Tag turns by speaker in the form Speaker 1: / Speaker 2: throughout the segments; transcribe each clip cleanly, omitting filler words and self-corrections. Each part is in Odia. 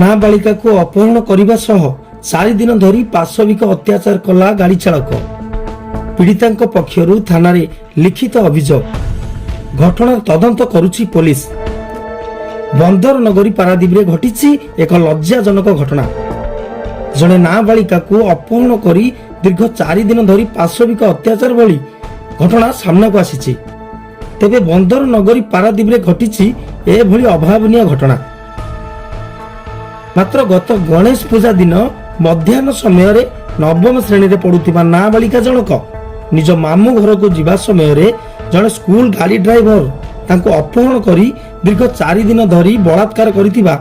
Speaker 1: ନାବାଳିକାକୁ ଅପହରଣ କରିବା ସହ 4 ଦିନ ଧରି ପାଶବିକ ଅତ୍ୟାଚାର କଲା ଗାଡ଼ି ଚାଳକ। ପୀଡ଼ିତାଙ୍କ ପକ୍ଷରୁ ଥାନାରେ ଲିଖିତ ଅଭିଯୋଗ। ଘଟଣାର ତଦନ୍ତ କରୁଛି ପୋଲିସ। ବନ୍ଦର ନଗରୀ ପାରାଦୀପରେ ଘଟିଛି ଏକ ଲଜ୍ଜାଜନକ ଘଟଣା। ଜଣେ ନାବାଳିକାକୁ ଅପହରଣ କରି ଦୀର୍ଘ 4 ଦିନ ଧରି ପାଶବିକ ଅତ୍ୟାଚାର ଭଳି ଘଟଣା ସାମ୍ନାକୁ ଆସିଛି। ତେବେ ବନ୍ଦର ନଗରୀ ପାରାଦୀପରେ ଘଟିଛି ଏଭଳି ଅଭାବନୀୟ ଘଟଣା। ମାତ୍ର ଗତ ଗଣେଶ ପୂଜା ଦିନ ମଧ୍ୟାହ୍ନ ସମୟରେ ନବମ ଶ୍ରେଣୀରେ ପଢୁଥିବା ନାବାଳିକା ଜଣକ ନିଜ ମାମୁଁ ଘରକୁ ଯିବା ସମୟରେ ଜଣେ ସ୍କୁଲ ଗାଡ଼ି ଡ୍ରାଇଭର ତାଙ୍କୁ ଅପହରଣ କରି ଦୀର୍ଘ 4 ଦିନ ଧରି ବଳାତ୍କାର କରିଥିବା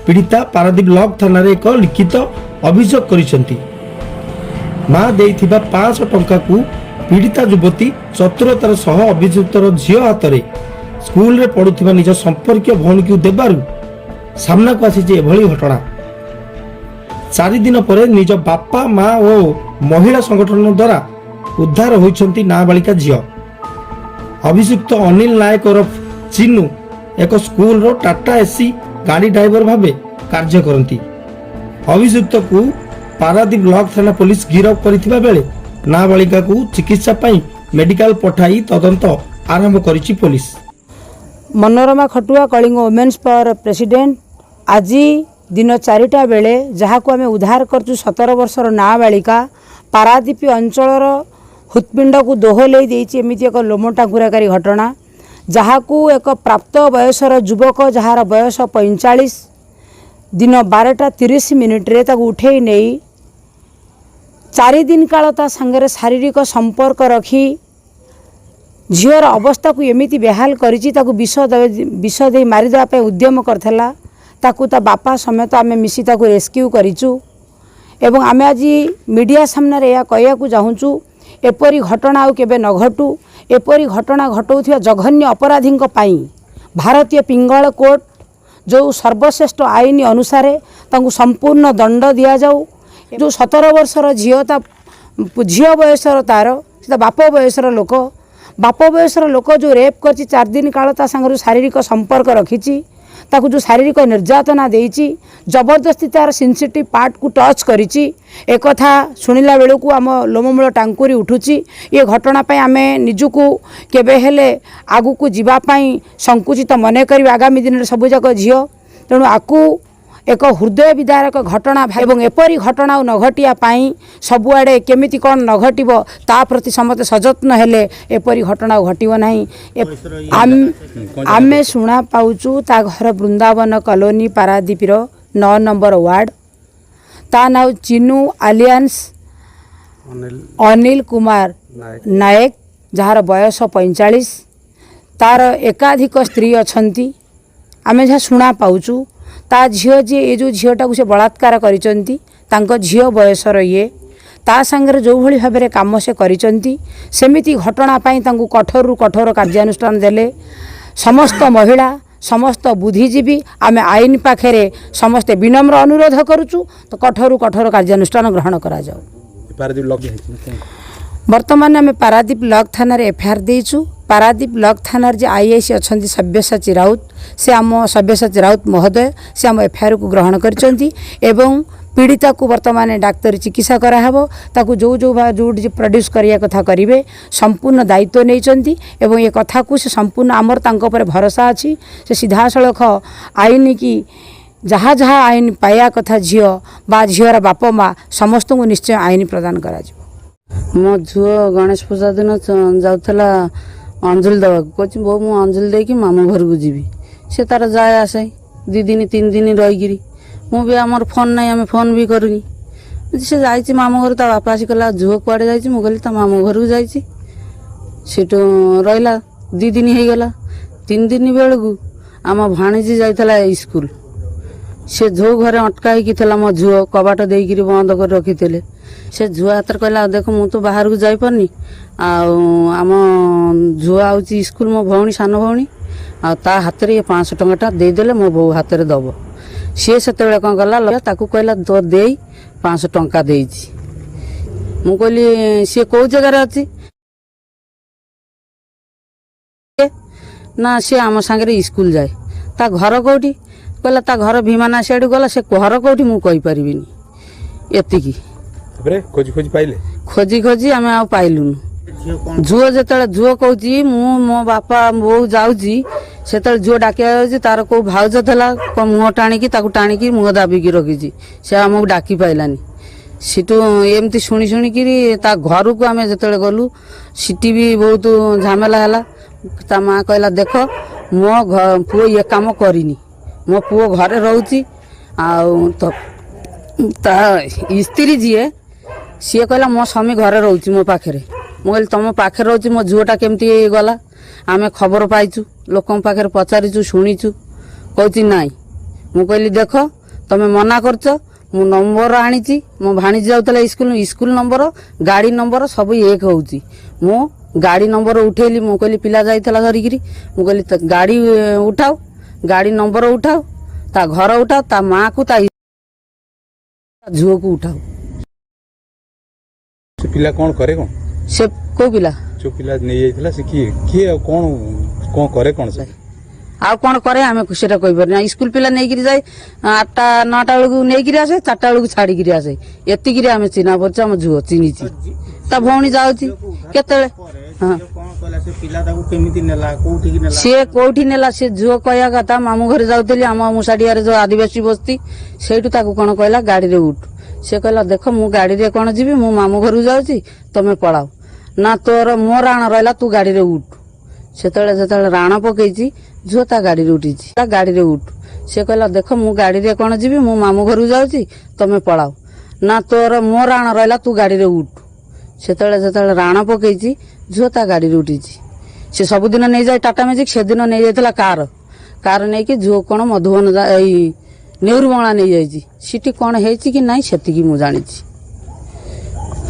Speaker 1: ପୀଡ଼ିତା ପାରାଦୀପ ବ୍ଲକ ଥାନାରେ ଏକ ଲିଖିତ ଅଭିଯୋଗ କରିଛନ୍ତି। ମା ଦେଇଥିବା 500 ଟଙ୍କାକୁ ପୀଡ଼ିତା ଯୁବତୀ ଚତୁରତାର ସହ ଅଭିଯୁକ୍ତର ଝିଅ ହାତରେ ସ୍କୁଲରେ ପଢୁଥିବା ନିଜ ସମ୍ପର୍କୀୟ ଭଉଣୀକୁ ଦେବାରୁ ସାମ୍ନାକୁ ଆସିଛି ଏଭଳି ଘଟଣା। 4 ଦିନ ପରେ ନିଜ ବାପା, ମା ଓ ମହିଳା ସଂଗଠନ ଦ୍ୱାରା ଉଦ୍ଧାର ହୋଇଛନ୍ତି ନାବାଳିକା ଝିଅ। ଅଭିଯୁକ୍ତ ଅନିଲ ନାୟକ ଓରଫ ଚିନୁ ଏକ ସ୍କୁଲର ଟାଟା ଏସି ଗାଡ଼ି ଡ୍ରାଇଭର ଭାବେ କାର୍ଯ୍ୟ କରନ୍ତି। ଅଭିଯୁକ୍ତକୁ ପାରାଦୀପ ବ୍ଲକ ଥାନା ପୋଲିସ ଗିରଫ କରିଥିବା ବେଳେ ନାବାଳିକାକୁ ଚିକିତ୍ସା ପାଇଁ ମେଡିକାଲ ପଠାଇ ତଦନ୍ତ ଆରମ୍ଭ କରିଛି police.
Speaker 2: Manorama Khatua, Kalinga women's power president. ଆଜି ଦିନ 4ଟା ବେଳେ ଯାହାକୁ ଆମେ ଉଦ୍ଧାର କରିଛୁ, 17 ବର୍ଷର ନାବାଳିକା, ପାରାଦୀପ ଅଞ୍ଚଳର ହୃତ୍ପିଣ୍ଡକୁ ଦୋହଲେଇ ଦେଇଛି ଏମିତି ଏକ ଲୋମ ଟାଙ୍କୁରାକାରୀ ଘଟଣା, ଯାହାକୁ ଏକ ପ୍ରାପ୍ତ ବୟସର ଯୁବକ, ଯାହାର ବୟସ 45, ଦିନ 12ଟା 30 ମିନିଟ୍ରେ ତାକୁ ଉଠେଇ ନେଇ 4 ଦିନ କାଳ ତା ସାଙ୍ଗରେ ଶାରୀରିକ ସମ୍ପର୍କ ରଖି ଝିଅର ଅବସ୍ଥାକୁ ଏମିତି ବେହାଲ କରିଛି, ତାକୁ ବିଷ ଦେଇ ମାରିଦେବା ପାଇଁ ଉଦ୍ୟମ କରିଥିଲା। ତାକୁ ତା ବାପା ସମେତ ଆମେ ମିଶି ତାକୁ ରେସ୍କ୍ୟୁ କରିଛୁ ଏବଂ ଆମେ ଆଜି ମିଡ଼ିଆ ସାମ୍ନାରେ ଏହା କହିବାକୁ ଚାହୁଁଛୁ, ଏପରି ଘଟଣା ଆଉ କେବେ ନ ଘଟୁ। ଏପରି ଘଟଣା ଘଟାଉଥିବା ଜଘନ୍ୟ ଅପରାଧୀଙ୍କ ପାଇଁ ଭାରତୀୟ ପିଙ୍ଗଳ କୋର୍ଟ ଯେଉଁ ସର୍ବଶ୍ରେଷ୍ଠ ଆଇନ ଅନୁସାରେ ତାଙ୍କୁ ସମ୍ପୂର୍ଣ୍ଣ ଦଣ୍ଡ ଦିଆଯାଉ। ଯେଉଁ 17 ବର୍ଷର ଝିଅ, ତା ଝିଅ ବୟସର ତାର, ସେ ତା ବାପ ବୟସର ଲୋକ। ବାପ ବୟସର ଲୋକ ଯେଉଁ ରେପ୍ କରିଛି, 4 ଦିନ କାଳ ତା ସାଙ୍ଗରେ ଶାରୀରିକ ସମ୍ପର୍କ ରଖିଛି, ତାକୁ ଯେଉଁ ଶାରୀରିକ ନିର୍ଯାତନା ଦେଇଛି, ଜବରଦସ୍ତି ତାର ସେନ୍ସିଟିଭ୍ ପାର୍ଟକୁ ଟଚ୍ କରିଛି, ଏକଥା ଶୁଣିଲା ବେଳକୁ ଆମ ଲୋମମୂଳ ଟାଙ୍କୁରି ଉଠୁଛି। ଏ ଘଟଣା ପାଇଁ ଆମେ ନିଜକୁ କେବେ ହେଲେ ଆଗକୁ ଯିବା ପାଇଁ ସଂକୁଚିତ ମନେ କରିବେ ଆଗାମୀ ଦିନରେ ସବୁଯାକ ଝିଅ। ତେଣୁ ଆକୁ ଏକ ହୃଦୟ ବିଦାରକ ଘଟଣା ଏବଂ ଏପରି ଘଟଣା ଆଉ ନ ଘଟିବା ପାଇଁ ସବୁଆଡ଼େ କେମିତି କ'ଣ ନ ଘଟିବ ତା ପ୍ରତି ସମସ୍ତେ ସଯତ୍ନ ହେଲେ ଏପରି ଘଟଣା ଆଉ ଘଟିବ ନାହିଁ। ଆମେ ଶୁଣା ପାଉଛୁ, ତା ଘର ବୃନ୍ଦାବନ କଲୋନୀ, ପାରାଦୀପର 9 ନମ୍ବର ୱାର୍ଡ଼। ତା ନାଁ ଚିନୁ ଆଲିଆନ୍ସ ଅନିଲ କୁମାର ନାୟକ, ଯାହାର ବୟସ 45। ତାର ଏକାଧିକ ସ୍ତ୍ରୀ ଅଛନ୍ତି, ଆମେ ଯାହା ଶୁଣା ପାଉଛୁ। ତା ଝିଅ ଯିଏ, ଏ ଯେଉଁ ଝିଅଟାକୁ ସେ ବଳାତ୍କାର କରିଛନ୍ତି, ତାଙ୍କ ଝିଅ ବୟସର ଇଏ। ତା ସାଙ୍ଗରେ ଯେଉଁଭଳି ଭାବରେ କାମ ସେ କରିଛନ୍ତି, ସେମିତି ଘଟଣା ପାଇଁ ତାଙ୍କୁ କଠୋରରୁ କଠୋର କାର୍ଯ୍ୟାନୁଷ୍ଠାନ ଦେଲେ ସମସ୍ତ ମହିଳା, ସମସ୍ତ ବୁଦ୍ଧିଜୀବୀ ଆମେ ଆଇନ ପାଖରେ ସମସ୍ତେ ବିନମ୍ର ଅନୁରୋଧ କରୁଛୁ ତ କଠୋରରୁ କଠୋର କାର୍ଯ୍ୟାନୁଷ୍ଠାନ ଗ୍ରହଣ କରାଯାଉ।
Speaker 3: ପାରାଦୀପ ଲକ୍ ହେଇଛି?
Speaker 2: ବର୍ତ୍ତମାନ ଆମେ ପାରାଦୀପ ବ୍ଲକ ଥାନାରେ ଏଫଆଇଆର୍ ଦେଇଛୁ। ପାରାଦୀପ ବ୍ଲକ ଥାନାରେ ଯେ ଆଇଆଇସି ଅଛନ୍ତି ସବ୍ୟସାଚୀ ରାଉତ, ସେ ଆମ ସବ୍ୟସାଚୀ ରାଉତ ମହୋଦୟ, ସେ ଆମ ଏଫଆଇଆର୍କୁ ଗ୍ରହଣ କରିଛନ୍ତି ଏବଂ ପୀଡ଼ିତାକୁ ବର୍ତ୍ତମାନ ଡାକ୍ତରୀ ଚିକିତ୍ସା କରାହେବ। ତାକୁ ଯେଉଁ ଯେଉଁ ଯେଉଁଠି ପ୍ରଡ୍ୟୁସ୍ କରିବା କଥା କରିବେ, ସମ୍ପୂର୍ଣ୍ଣ ଦାୟିତ୍ୱ ନେଇଛନ୍ତି ଏବଂ ଏ କଥାକୁ ସେ ସମ୍ପୂର୍ଣ୍ଣ, ଆମର ତାଙ୍କ ଉପରେ ଭରସା ଅଛି। ସେ ସିଧାସଳଖ ଆଇନ କି ଯାହା ଯାହା ଆଇନ ପାଇବା କଥା, ଝିଅ ବା ଝିଅର ବାପା ମା ସମସ୍ତଙ୍କୁ ନିଶ୍ଚୟ ଆଇନ ପ୍ରଦାନ କରାଯିବ।
Speaker 4: ମୋ ଝିଅ ଗଣେଶ ପୂଜା ଦିନ ଯାଉଥିଲା ଅଞ୍ଜଳି ଦେବାକୁ। କହୁଛି, ବୋଉ, ମୁଁ ଅଞ୍ଜଳି ଦେଇକି ମାମୁଁ ଘରକୁ ଯିବି। ସେ ତାର ଯାଏ ଆସେ 2 ଦିନ 3 ଦିନ ରହିକିରି। ମୁଁ ବି, ଆମର ଫୋନ୍ ନାହିଁ, ଆମେ ଫୋନ୍ ବି କରୁନି। ସେ ଯାଇଛି ମାମୁଁ ଘରୁ। ତା ବାପା ଆସି କହିଲା, ଝିଅ କୁଆଡ଼େ ଯାଇଛି? ମୁଁ କହିଲି, ତା ମାମୁଁ ଘରକୁ ଯାଇଛି। ସେଠୁ ରହିଲା, 2 ଦିନ ହେଇଗଲା। 3 ଦିନ ବେଳକୁ ଆମ ଭାଣିଜୀ ଯାଇଥିଲା ସ୍କୁଲ। ସେ ଯୋଉ ଘରେ ଅଟକା ହେଇକି ଥିଲା ମୋ ଝିଅ, କବାଟ ଦେଇକିରି ବନ୍ଦ କରି ରଖିଥିଲେ, ସେ ଝିଅ ହାତରେ କହିଲା, ଦେଖ, ମୁଁ ତ ବାହାରକୁ ଯାଇପାରୁନି, ଆଉ ଆମ ଝିଅ ଆଉଛି ସ୍କୁଲ, ମୋ ଭଉଣୀ, ସାନ ଭଉଣୀ, ଆଉ ତା ହାତରେ ଏ 500 ଟଙ୍କାଟା ଦେଇଦେଲେ ମୋ ବୋଉ ହାତରେ ଦବ। ସିଏ ସେତେବେଳେ କ'ଣ କଲା, ତାକୁ କହିଲା, ତୋ ଦେଇ 500 ଟଙ୍କା ଦେଇଛି। ମୁଁ କହିଲି, ସିଏ କୋଉ ଜାଗାରେ ଅଛି? ନା, ସିଏ ଆମ ସାଙ୍ଗରେ ସ୍କୁଲ ଯାଏ। ତା ଘର କୋଉଠି? କହିଲା ତା ଘର ଭୀମାନା ସିଆଡ଼କୁ ଗଲା, ସେ ଘର କେଉଁଠି ମୁଁ କହିପାରିବିନି। ଏତିକି
Speaker 3: ତାପରେ ଖୋଜି ଖୋଜି ପାଇଲେ?
Speaker 4: ଖୋଜି ଖୋଜି ଆମେ ଆଉ ପାଇଲୁନୁ। ଝୁଅ ଯେତେବେଳେ ଝୁଅ କହୁଛି ମୁଁ ମୋ ବାପା ବୋଉ ଯାଉଛି, ସେତେବେଳେ ଝୁଅ ଡାକିବା ଯାଉଛି, ତାର କୋଉ ଭାଉଜ ଥିଲା କଣ ମୁହଁ ଟାଣିକି ତାକୁ ଟାଣିକି ମୁହଁ ଦାବିକି ରଖିଛି, ସେ ଆମକୁ ଡାକି ପାଇଲାନି। ସେଠୁ ଏମିତି ଶୁଣି ଶୁଣିକିରି ତା ଘରକୁ ଆମେ ଯେତେବେଳେ ଗଲୁ, ସେଠି ବି ବହୁତ ଝାମେଲା ହେଲା। ତା ମା କହିଲା ଦେଖ ମୋ ପୁଅ ଇଏ କାମ କରିନି, ମୋ ପୁଅ ଘରେ ରହୁଛି। ଆଉ ତ ତା ସ୍ତ୍ରୀ ଯିଏ ସିଏ କହିଲା ମୋ ସ୍ୱାମୀ ଘରେ ରହୁଛି ମୋ ପାଖରେ। ମୁଁ କହିଲି ତମ ପାଖରେ ରହୁଛି, ମୋ ଝିଅଟା କେମିତି ଗଲା? ଆମେ ଖବର ପାଇଛୁ, ଲୋକଙ୍କ ପାଖରେ ପଚାରିଛୁ, ଶୁଣିଛୁ, କହୁଛି ନାଇଁ। ମୁଁ କହିଲି ଦେଖ ତମେ ମନା କରୁଛ, ମୁଁ ନମ୍ବର ଆଣିଛି, ମୋ ଭାଣିଜୀ ଯାଉଥିଲା ସ୍କୁଲ, ସ୍କୁଲ ନମ୍ବର ଗାଡ଼ି ନମ୍ବର ସବୁ ଏକ ହେଉଛି। ମୁଁ ଗାଡ଼ି ନମ୍ବର ଉଠେଇଲି, ମୁଁ କହିଲି ପିଲା ଯାଇଥିଲା ଧରିକିରି, ମୁଁ କହିଲି ଗାଡ଼ି ଉଠାও, ଗାଡ଼ି ନମ୍ବର ଉଠାও, ତା ଘର ଉଠାও, ତା ମାଆକୁ ତା ଝିଅକୁ ଉଠାও।
Speaker 3: ସେ ପିଲା କଣ କରେ କଣ?
Speaker 4: ସେ କୋଉ ପିଲା?
Speaker 3: ଯୋଉ ପିଲା ନେଇଯାଇଥିଲା ସେ କିଏ କିଏ ଆଉ କଣ କଣ କରେ କଣ ସେ?
Speaker 4: ଆଉ କଣ କରେ ଆମେ ସେଟା କହିପାରୁନି। ସ୍କୁଲ ପିଲା ନେଇକିରି ଯାଏ, 8ଟା 9ଟା ବେଳକୁ ନେଇକିରି ଆସେ, 4ଟା ବେଳକୁ ଛାଡିକିରି ଆସେ। ଏତିକିରି ଆମେ ଚିହ୍ନା ପରିଚୟ, ଆମ ଝିଅ ଚିହ୍ନିଛି, ତା ଭଉଣୀ ଯାଉଛି କେତେବେଳେ। ହଁ,
Speaker 5: କଣ କହିଲା ସେ ପିଲା? ତାକୁ କେମିତି ନେଲା, କୋଉଠିକି ନେଲା?
Speaker 4: ସିଏ କୋଉଠି ନେଲା ସେ ଝିଅ କହିବା କଥା, ମାମୁଁ ଘରେ ଯାଉଥିଲି, ଆମ ମୁଷାଡିଆରେ ଯୋଉ ଆଦିବାସୀ ବସ୍ତି, ସେଇଠୁ ତାକୁ କଣ କହିଲା ଗାଡିରେ ଉଠ। ସେ କହିଲା ଦେଖ ମୁଁ ଗାଡିରେ କଣ ଯିବି, ମୁଁ ମାମୁଁ ଘରକୁ ଯାଉଛି, ତମେ ପଳାଅ। ନା ତୋର ମୋ ରାଣ ରହିଲା, ତୁ ଗାଡିରେ ଉଠ। ସେତେବେଳେ ଯେତେବେଳେ ରାଣ ପକେଇଛି, ଝିଅ ତା ଗାଡିରେ ଉଠିଛି, ତା ଗାଡିରେ ଉଠ। ସେ କହିଲା ଦେଖ ମୁଁ ଗାଡିରେ କଣ ଯିବି, ମୁଁ ମାମୁଁ ଘରକୁ ଯାଉଛି, ତମେ ପଳାଅ। ନା ତୋର ମୋ ରାଣ ରହିଲା, ତୁ ଗାଡିରେ ଉଠ। ସେତେବେଳେ ଯେତେବେଳେ ରାଣ ପକେଇଛି, ଝିଅ ତା ଗାଡିରେ ଉଠିଛି। ସେ ସବୁଦିନ ନେଇଯାଏ ଟାଟା ମ୍ୟାଜିକ୍, ସେଦିନ ନେଇଯାଇଥିଲା କାର। କାର ନେଇକି ଝିଅ କଣ ମଧୁବନ ଏଇ ନେହେରୁ ବଙ୍ଗଳା ନେଇଯାଇଛି। ସେଠି କଣ ହେଇଛି କି ନାହିଁ ସେତିକି ମୁଁ ଜାଣିଛି।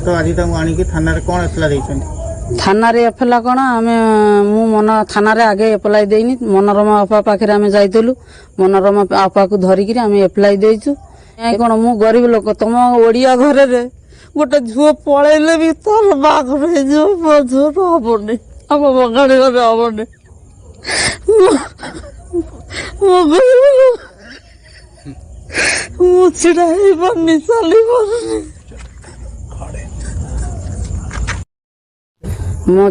Speaker 5: ତ ଆଜି ତାଙ୍କୁ ଆଣିକି ଥାନାରେ କଣ ଏତଲା ଦେଇଛନ୍ତି?
Speaker 4: ଥାନାରେ ଏଫଲା କଣ ଆମେ ମୁଁ ମନ ଥାନାରେ ଆଗେ ଏପ୍ଲାଇ ଦେଇନି, ମନୋରମା ଅପା ପାଖରେ ଆମେ ଯାଇଥିଲୁ, ମନୋରମା ଅପାକୁ ଧରିକିରି ଆମେ ଏପ୍ଲାଇ ଦେଇଛୁ। କଣ ମୁଁ ଗରିବ ଲୋକ, ତମ ଓଡ଼ିଆ ଘରରେ ଗୋଟେ ଝିଅ ପଳେଇଲେ ବି ତାର ବାହାଘର ହେଇଯିବ, ମୋ ଝିଅର ହବନି, ଆମ ବଙ୍ଗାଳୀ ଘରେ ହବନି। ମୁଁ ଗରିବ ଲୋକ, ମୁଁ ଛିଡ଼ା ହେଇପାରୁନି, ଚାଲି ପାରୁନି। ମୋ